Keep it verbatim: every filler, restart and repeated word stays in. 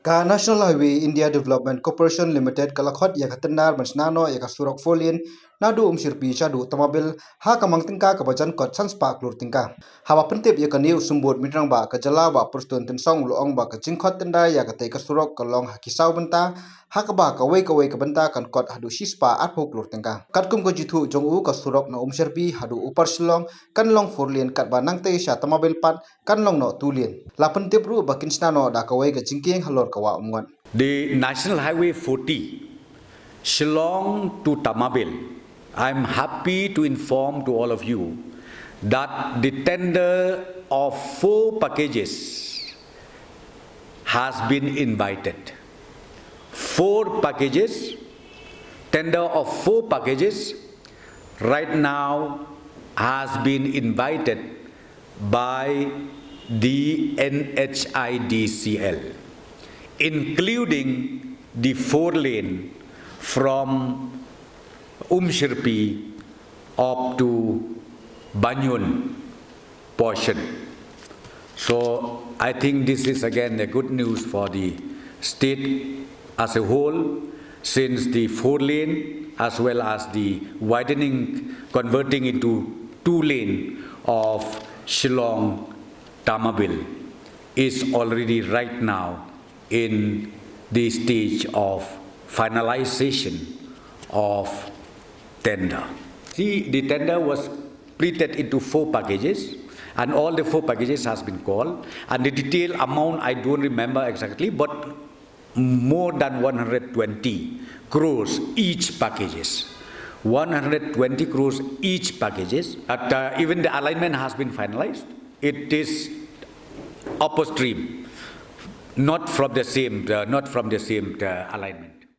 Ka National Highway India Development Corporation Limited ka la khot ïa ka tender ban shna noh ïa ka surok four lane naduh Umshyrpi shaduh Tamabil ha ka mang tyngka kaba jan kot san spah klur tyngka. Haba pyntip ïa kane u Symbud Mynrangbah ka jylla Bah Prestone Tynsong u la ong ba ka jingkhot tender ïa katei ka surok ka long ha ki saw bynta, ha kaba kawei kawei ka bynta kan kot haduh shi spah arphew klur tyngka. Katkum ka jingthoh jong u, ka surok na Umshyrpi haduh Upper Shillong kan long four lane, katba nangtei sha Tamabil pat kan long noh two lane. La pyntip ruh ba kin shna noh da kawei ka jingkieng halor ka Wah Umngot. The National Highway forty, Shillong to Tamabil. I'm happy to inform to all of you that the tender of four packages has been invited. Four packages, tender of four packages right now has been invited by the N H I D C L, including the four lane from Umshyrpi up to Banyun portion. So I think this is again a good news for the state as a whole, since the four lane as well as the widening, converting into two lane of Shillong Tamabil is already right now in the stage of finalization of tender. See, the tender was splitted into four packages, and all the four packages has been called, and the detail amount I don't remember exactly, but more than one hundred twenty crores each packages. One hundred twenty crores each packages. But uh, even the alignment has been finalized. It is upstream, not from the same, uh, not from the same uh, alignment.